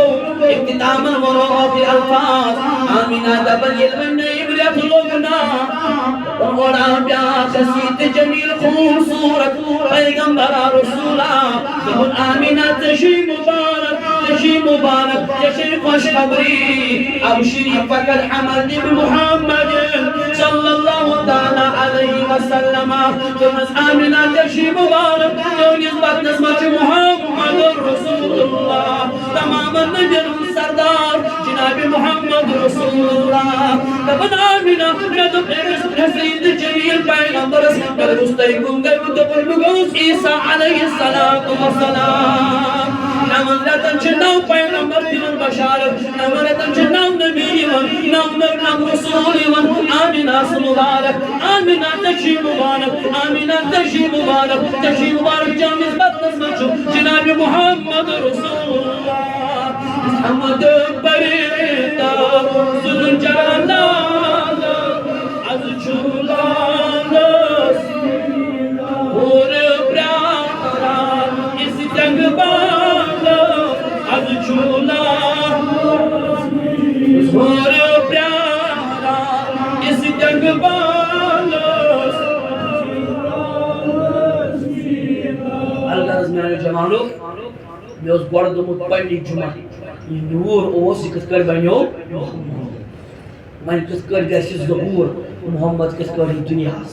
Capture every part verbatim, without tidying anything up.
اختتاماً وَنو اَکھ الفاظ۔ آمینہ دَپان، ییٚلہِ وۄنۍ نٔیِم رٮ۪تھ لوٚگ نا، اور آو بیٛاکھ حسین تہٕ جمیٖل خوٗبصوٗرت پیغمبرا رسولا۔ دوٚپُن، آمینہ، ژےٚ چھُے مُبارک، ژےٚ چھُے مُبارک، ژےٚ چھےٚ خوشخبری۔ ابشری فقد حملت بمحمد صلی اللہ تعالیٰ علیہ وسلم۔ دوٚپنَس، آمینہ، ژےٚ چھُے مُبارک، چٲنِس بدنَس منٛز چھُ محمد رسول اللہ۔ تمامن نبین ہُنٛد سردار جناب محمد رسول اللہ۔ دپان آمینہ، مےٚ دوٚپ أمِس حسین تہٕ جمیٖل پیغمبرس، مےٚ دوٚپُس، تُہۍ کُن گٔیوٕ؟ دوٚپُن، بہٕ گوٚوُس عیسیٰ علیہ الصلوۃ والسلام۔ نَوَن رٮ۪تن چھِ نَو پیغمبر دِوان بشارت، نَوَن رٮ۪تن چھِ نَو نبی یِوان، نَو نَو نَو رسول یِوان۔ آمینہ سُہ مُبارک، آمینہ ژےٚ چھُے مُبارک، آمینہ ژےٚ چھُے مُبارک، ژےٚ چھُے مُبارک، چٲنِس بدنس منٛز چھُ جناب محمد رسول اللہ۔ حمد پرتا سُن چران لال، از چھُ لالس ہور پراران اس جنگ بال، از چھُ لالس ہور پراران اس جنگ بالس۔ الغرض میانیو جوانو، مےٚ اوس گۄڈٕ دوٚپمُت پننہِ جمعہ، یہِ نوٗر اوس، یہِ کِتھ کٲٹھۍ بنیو؟ وۄنۍ کِتھ کٲٹھۍ گژھِ ظہوٗر؟ محمد کِتھ کٲٹھۍ یی دُنیاہس؟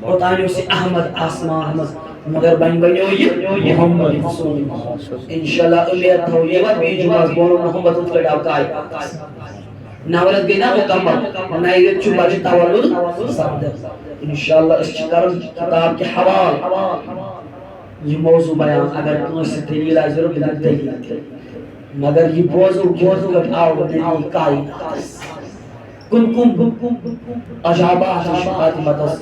اوٚتام اوس یہِ احمد آسمانس منٛز، مگر وۄنۍ بنیو یہِ محمد رسول اللہ۔ انشاءاللہ امید تھاوو یہِ وۄنۍ بیٚیہِ جمعہس، بہٕ وَنو محمد کِتھ کٲٹھۍ آو کایہِ۔ نَو رٮ۪تھ گٔے نا مُکمل، نَیہِ رٮ۪تھ چھُ بچہِ تولُد سپدان۔ انشاءاللہ أسۍ چھِ کران کتاب کہِ حوالہٕ یہِ موضوع بیان۔ اگر کٲنٛسہِ دٔلیٖل آسہِ ضروٗرت، بہٕ دِمہٕ دٔلیٖل تہِ۔ مگر یہِ بوزو، بوزو پٮ۪ٹھ آو نبی کائناتس۔ کُن کُن عجابات چھِ فاطمتس،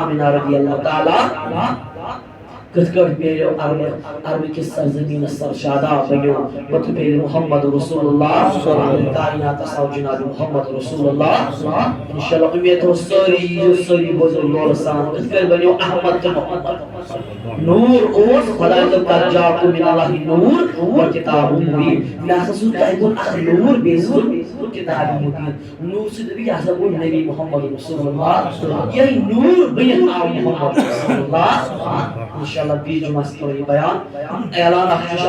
آمینہ رضی اللہ تعالیٰ کِتھ کٲٹھۍ میلیو عربہٕ، عربہٕ کِس سرزمینس سر شاداب بنیو، پتہٕ میلہِ محمد رسول اللہ، کائناتس آو جناب محمد رسول اللہ۔ انشاءاللہ امید تھاوو سٲری یِیِو، سٲری بوزو لولہٕ سان، کِتھ کٲٹھۍ بنیو احمد تہٕ محمد۔ نوٗر اوس خداے دوٚپ، قد جاءکم من اللہ نور و کتاب مبین۔ مےٚ ہسا سوٗز تۄہہِ کُن اکھ نوٗر، بیٚیہِ سوٗز کتاب مبین۔ نوٗر سۭتۍ دوٚپ، یہِ ہسا گوٚو نبی محمد رسول اللہ۔ یہِ نوٗر بٔنِتھ آو محمد رسول اللہ۔ انشاءاللہ بیٚیہِ جمعس کرو یہِ بیان۔ اعلان اکھ چھُ